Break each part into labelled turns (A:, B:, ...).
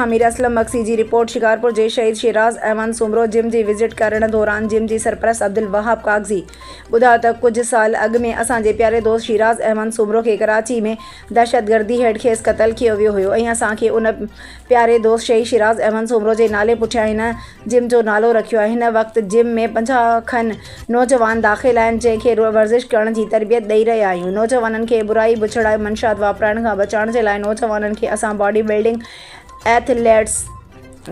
A: کان مير اسلم مگسي جي رپورٽ شڪارپور جي شهيد شيراز احمد سومرو جم جي وزٽ ڪرڻ دوران جم جي سرپرست عبدالوهاب ڪاغذي ٻڌايو ته ڪجهه سال اڳ ۾ اسان جي پياري دوست شيراز احمد سومرو کي ڪراچي ۾ دهشتگردي هيٺ کيس قتل ڪيو ويو هيو ۽ اسان کي ان پياري دوست شهيد شيراز احمد سومرو جي نالي پٺيان هن جم جو نالو رکيو آهي. هن وقت جم ۾ 50 کن نوجوان داخل آهن جنهن کي ورزش ڪرڻ جي تربيت ڏئي رهيا آهيون. نوجوانن کي برائي بڇڙائي منشيات واپرائڻ کان بچائڻ جي لاء نوجوانن کي اسان باڊي بلڊنگ ايٿليٽس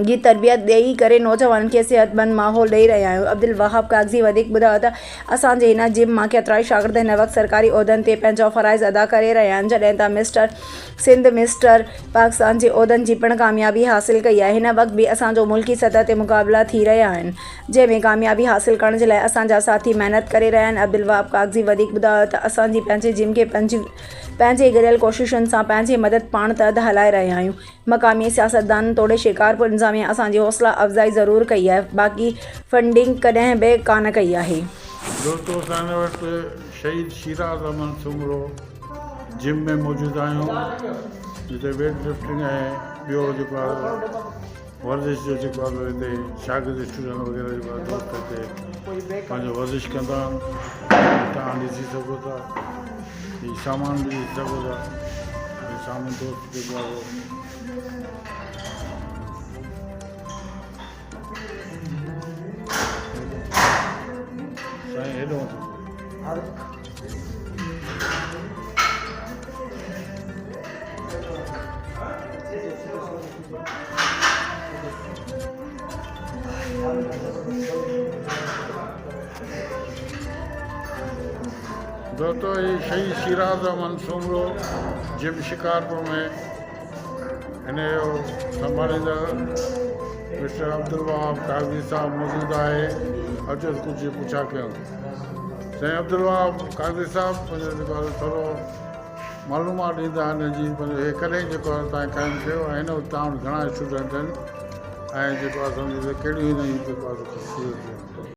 A: جي تربيت ڏئي ڪري نوجوانن کي صحتمند ماحول ڏئي رهيا آهيون. عبدالوهاب ڪاغذي وڌيڪ ٻڌايو ته اسان جي هن جم مان ڪيترائي شاگرد هن وقت سرڪاري عهدن تي پنهنجا فرائض ادا ڪري رهيا آهن جڏهن ته مسٽر سنڌ مسٽر پاڪستان جي عهدن جي پڻ ڪاميابي حاصل ڪئي آهي هن وقت به اسان جو ملڪي سطح تي مقابلا ٿي رهيا آهن جنهن ۾ ڪاميابي حاصل ڪرڻ جي لاء اسان جا ساٿي محنت ڪري رهيا آهن عبدالوهاب ڪاغذي وڌيڪ ٻڌايو ته اسان جي پنهنجي جم کي پنهنجي گڏيل ڪوششن سان پنهنجي مدد پاڻ تحت هلائي رهيا آهيون مقامي سياستدانن توڙي شڪارپور انتظاميا اسان جي حوصلا افزائي ضرور ڪئي آهي باقي فنڊنگ ڪڏهن به ڪانه ڪئي آهي.
B: دوستو اسان هن وقت شهيد شيراز احمد سومرو جم ۾ موجود آهيون جتي ويٽ لفٽنگ ۽ ٻيو جيڪو آهي ورزش جو جيڪو آهي هتي شاگرد اسٽوڊنٽ وغيره جيڪو آهي دوست هتي پنهنجو ورزش ڪندا آهن تان ڏسي سگهو ٿا هي سامان به ڏسي سگهو ٿا هي سامهون دوست جيڪو آهي سائين هيڏو دوستو هي شهيد شيراز احمد سومرو جم شڪارپور ۾ هن جو سنڀاليندڙ مسٽر عبدالوهاب قاضي صاحب موجود آهي اچو ڪجهه پڇا ڪيون سائين عبدالوهاب قاضي صاحب پنهنجو جيڪو آهي ٿورو معلومات ڏيندا هن جي پنهنجو هي ڪڏهن جيڪو آهي تان قائم ڪيو ۽ هن وقت تان وٽ گهڻا اسٽوڊنٽ آهن ۽ جيڪو آهي سمجهو ته ڪهڙيون هن جون جيڪو آهي خصوصيتون.